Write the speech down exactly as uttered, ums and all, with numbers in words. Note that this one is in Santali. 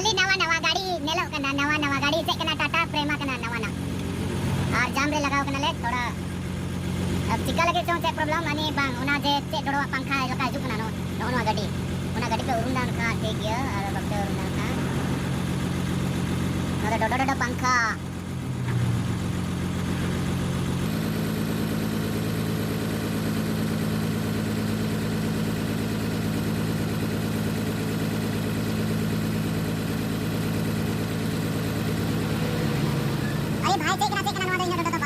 ᱠᱷᱟᱹᱞᱤ ᱱᱟᱣᱟ ᱱᱟᱣᱟ ᱜᱟᱹᱰᱤ ᱧᱮᱞᱚᱜ ᱠᱟᱱᱟ, ᱱᱟᱣᱟ ᱱᱟᱣᱟ ᱜᱟᱹᱰᱤ ᱪᱮᱫ ᱠᱟᱱᱟ, ᱴᱟᱴᱟ ᱯᱨᱮᱢᱟ ᱠᱟᱱᱟ ᱱᱟᱣᱟ ᱱᱟᱜ᱾ ᱟᱨ ᱡᱟᱢ ᱨᱮ ᱞᱟᱜᱟᱣ ᱠᱟᱱᱟᱞᱮ ᱛᱷᱚᱲᱟ᱾ ᱟᱨ ᱪᱤᱠᱟ ᱞᱟᱹᱜᱤᱫ ᱪᱚᱝ ᱪᱮᱫ ᱯᱨᱚᱵᱞᱮᱢ, ᱢᱟᱱᱮ ᱵᱟᱝ, ᱚᱱᱟ ᱡᱮ ᱪᱮᱫ ᱰᱚᱰᱚᱣᱟᱜ ᱯᱟᱝᱠᱷᱟ ᱞᱮᱠᱟ ᱦᱤᱡᱩᱜ ᱠᱟᱱᱟ ᱱᱚᱜᱼᱚ ᱱᱚᱜᱼᱚ ᱱᱚᱣᱟ ᱜᱟᱹᱰᱤ, ᱚᱱᱟ ᱜᱟᱹᱰᱤ ᱯᱮ ᱩᱨᱩᱢ ᱫᱟ ᱠᱷᱟᱱ ᱴᱷᱤᱠ ᱜᱮᱭᱟ, ᱟᱨ ᱵᱟᱯᱮ ᱩᱨᱩᱢ ᱫᱟ ᱠᱷᱟᱱ ᱱᱚᱣᱟ ᱫᱚ ᱰᱚᱰᱚ ᱰᱚᱰᱚ ᱯᱟᱝᱠᱷᱟ᱾ ᱟᱨᱮ ᱵᱷᱟᱭ, ᱪᱮᱫ ᱠᱟᱱᱟ, ᱪᱮᱫ ᱠᱟᱱᱟ ᱱᱚᱣᱟ ᱫᱚ? ᱤᱧᱟᱹᱜ ᱰᱚᱰᱚ ᱫᱚ